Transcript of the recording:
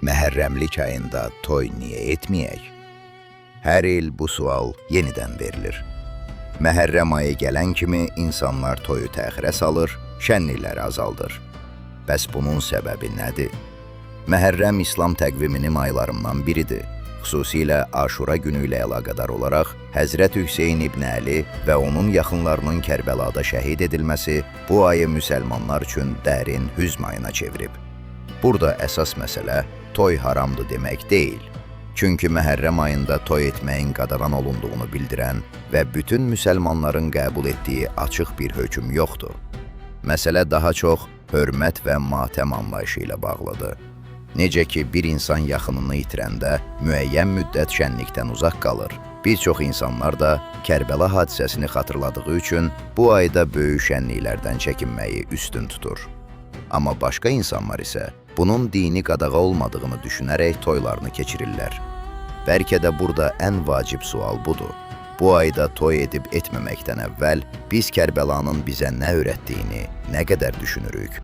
Məhərrəmlik ayında toy niyə etməyək? Hər il bu sual yenidən verilir. Məhərrəm ayı gələn kimi insanlar toyu təxirə salır, şənlikləri azaldır. Bəs bunun səbəbi nədir? Məhərrəm İslam təqviminin aylarından biridir. Xüsusilə Aşura günü ilə əlaqədar olaraq Həzrət Hüseyn ibn Əli və onun yaxınlarının Kərbəlada şəhid edilməsi bu ayı müsəlmanlar üçün dərin hüzn ayına çevirib. Burada əsas məsələ toy haramdır demək deyil. Çünki Məhərrəm ayında toy etməyin qadağan olunduğunu bildirən və bütün müsəlmanların qəbul etdiyi açıq bir hökm yoxdur. Məsələ daha çox hörmət və matəm anlayışı ilə bağlıdır. Necə ki, bir insan yaxınını itirəndə müəyyən müddət şənlikdən uzaq qalır. Bir çox insanlar da Kərbəla hadisəsini xatırladığı üçün bu ayda böyük şənliklərdən çəkinməyi üstün tutur. Amma başqa insanlar isə bunun dini qadağa olmadığını düşünərək toylarını keçirirlər. Bəlkə də burada ən vacib sual budur. Bu ayda toy edib etməməkdən əvvəl biz Kərbəlanın bizə nə öyrətdiyini nə qədər düşünürük?